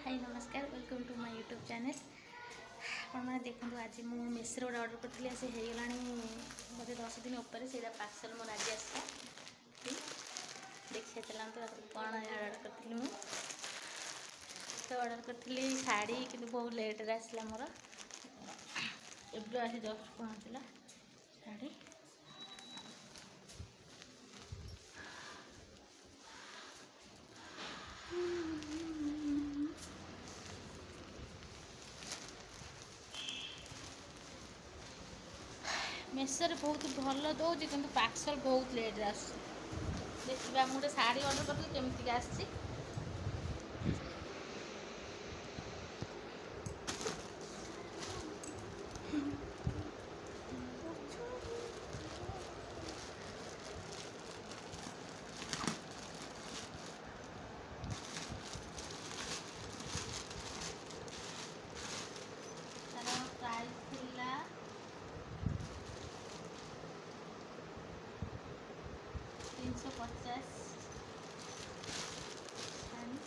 High, ନମସ୍କାର, welcome to my YouTube channel. ଆପଣମାନେ ଦେଖନ୍ତୁ, ଆଜି ମୁଁ ମିଶୋରେ ଗୋଟେ ଅର୍ଡ଼ର କରିଥିଲି। ଆସି ହେଇଗଲାଣି ବୋଧେ 10 ଦିନ ଉପରେ। ସେଇଟା ପାର୍ସଲ୍ ମୋର ଆଜି ଆସିଲା। ଦେଖିବା ଚାଲନ୍ତୁ, ଆଜି କ'ଣ ଅର୍ଡ଼ର କରିଥିଲି ମୁଁ। ତ ଅର୍ଡ଼ର କରିଥିଲି ଶାଢ଼ୀ, କିନ୍ତୁ ବହୁତ ଲେଟ୍ରେ ଆସିଲା ମୋର। ଏବେ ଆସି ଜଷ୍ଟ ପହଞ୍ଚିଲା ଶାଢ଼ୀ। ମିଶୋରେ ବହୁତ ଭଲ ଦେଉଛି, କିନ୍ତୁ ପାର୍ସଲ୍ ବହୁତ ଲେଟ୍ରେ ଆସୁଛି। ଦେଖିବା, ମୁଁ ଗୋଟେ ଶାଢ଼ୀ ଅର୍ଡ଼ର କରିଥିଲି, କେମିତିକା ଆସିଛି। ତାର ପ୍ରାଇସ୍ ଥିଲା 350। ଶାଢ଼ୀ,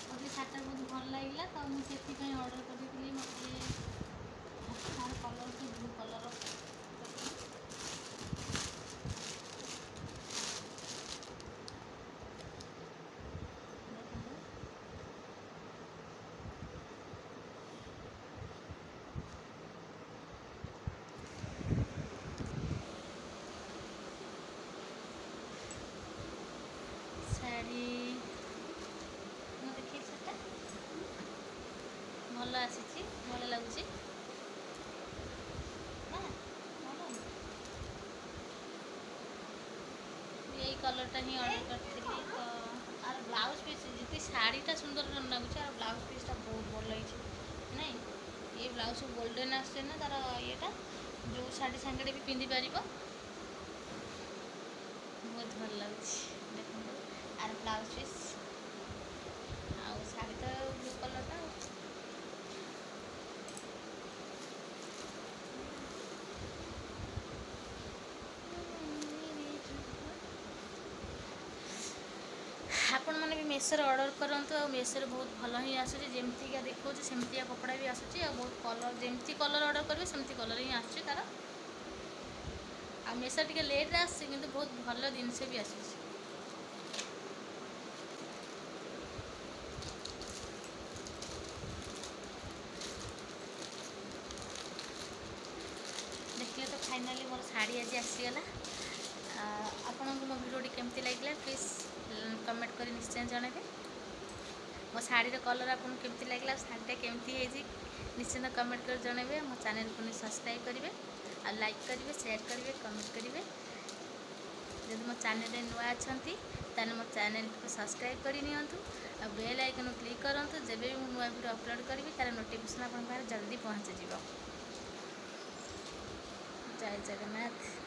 ମୋତେ ଶାଢ଼ୀଟା ବହୁତ ଭଲ ଲାଗିଲା, ତ ମୁଁ ସେଥିପାଇଁ ଅର୍ଡ଼ର କରିଥିଲି। ମୋତେ ତାର କଲର୍ ହେଉଛି ବ୍ଲୁ କଲର୍। ଦେଖନ୍ତୁ, ଶାଢ଼ୀ ମୁଁ ଦେଖେଇଲି, ଶାଢ଼ୀଟା ଭଲ ଆସିଛି, ଭଲ ଲାଗୁଛି ନା? ଭଲ। ଏଇ କଲର୍ଟା ହିଁ ଅର୍ଡ଼ର କରିଥିଲି। ତ ଆର ବ୍ଲାଉଜ୍ ପିସ୍, ଯେତିକି ଶାଢ଼ୀଟା ସୁନ୍ଦର ଲାଗୁଛି, ଆଉ ବ୍ଲାଉଜ୍ ପିସ୍ଟା ବହୁତ ଭଲ ହେଇଛି। ନାଇଁ, ଏଇ ବ୍ଲାଉଜ୍ ଗୋଲ୍ଡେନ୍ ଆସୁଛି ନା, ତାର ଇଏଟା ଯେଉଁ ଶାଢ଼ୀ ସାଙ୍ଗରେ ବି ପିନ୍ଧିପାରିବ। ବହୁତ ଭଲ ଲାଗୁଛି। ଦେଖନ୍ତୁ ଆର ବ୍ଲାଉଜ୍ ପିସ୍, ଆଉ ଶାଢ଼ୀ ତ ବ୍ଲୁ କଲର୍ଟା। ଆଉ ଆପଣମାନେ ବି ମିଶୋରେ ଅର୍ଡ଼ର କରନ୍ତୁ। ଆଉ ମିଶୋରେ ବହୁତ ଭଲ ହିଁ ଆସୁଛି। ଯେମିତିକା ଦେଖାଉଛି, ସେମିତିକା କପଡ଼ା ବି ଆସୁଛି। ଆଉ ବହୁତ କଲର୍, ଯେମିତି କଲର୍ ଅର୍ଡ଼ର କରିବେ, ସେମିତି କଲର୍ ହିଁ ଆସୁଛି ତାର। ଆଉ ମିଶୋ ଟିକେ ଲେଟ୍ରେ ଆସୁଛି, କିନ୍ତୁ ବହୁତ ଭଲ ଜିନିଷ ବି ଆସୁଛି। ଦେଖିଲେ ତ, ଫାଇନାଲି ମୋର ଶାଢ଼ୀ ଆଜି ଆସିଗଲା। ଆପଣଙ୍କୁ ମୋ ଭିଡ଼ିଓଟି କେମିତି ଲାଗିଲା, ପ୍ଲିଜ୍ କମେଣ୍ଟ କରି ନିଶ୍ଚୟ ଜଣାଇବେ। ମୋ ଶାଢ଼ୀର କଲର୍ ଆପଣଙ୍କୁ କେମିତି ଲାଗିଲା ଆଉ ଶାଢ଼ୀଟା କେମିତି ହେଇଛି, ନିଶ୍ଚିନ୍ତ କମେଣ୍ଟ କରି ଜଣାଇବେ। ମୋ ଚ୍ୟାନେଲକୁ ସବସ୍କ୍ରାଇବ୍ କରିବେ ଆଉ ଲାଇକ୍ କରିବେ, ସେୟାର କରିବେ, କମେଣ୍ଟ କରିବେ। ଯଦି ମୋ ଚ୍ୟାନେଲରେ ନୂଆ ଅଛନ୍ତି, ତାହେଲେ ମୋ ଚ୍ୟାନେଲକୁ ସବସ୍କ୍ରାଇବ୍ କରି ନିଅନ୍ତୁ ଆଉ ବେଲ୍ ଆଇକନ୍ କ୍ଲିକ୍ କରନ୍ତୁ। ଯେବେ ବି ମୁଁ ନୂଆ ଭିଡ଼ିଓ ଅପଲୋଡ଼ କରିବି, ତାର ନୋଟିଫିକେସନ୍ ଆପଣଙ୍କ ପାଖରେ ଜଲ୍ଦି ପହଞ୍ଚିଯିବ। ଜୟ ଜଗନ୍ନାଥ।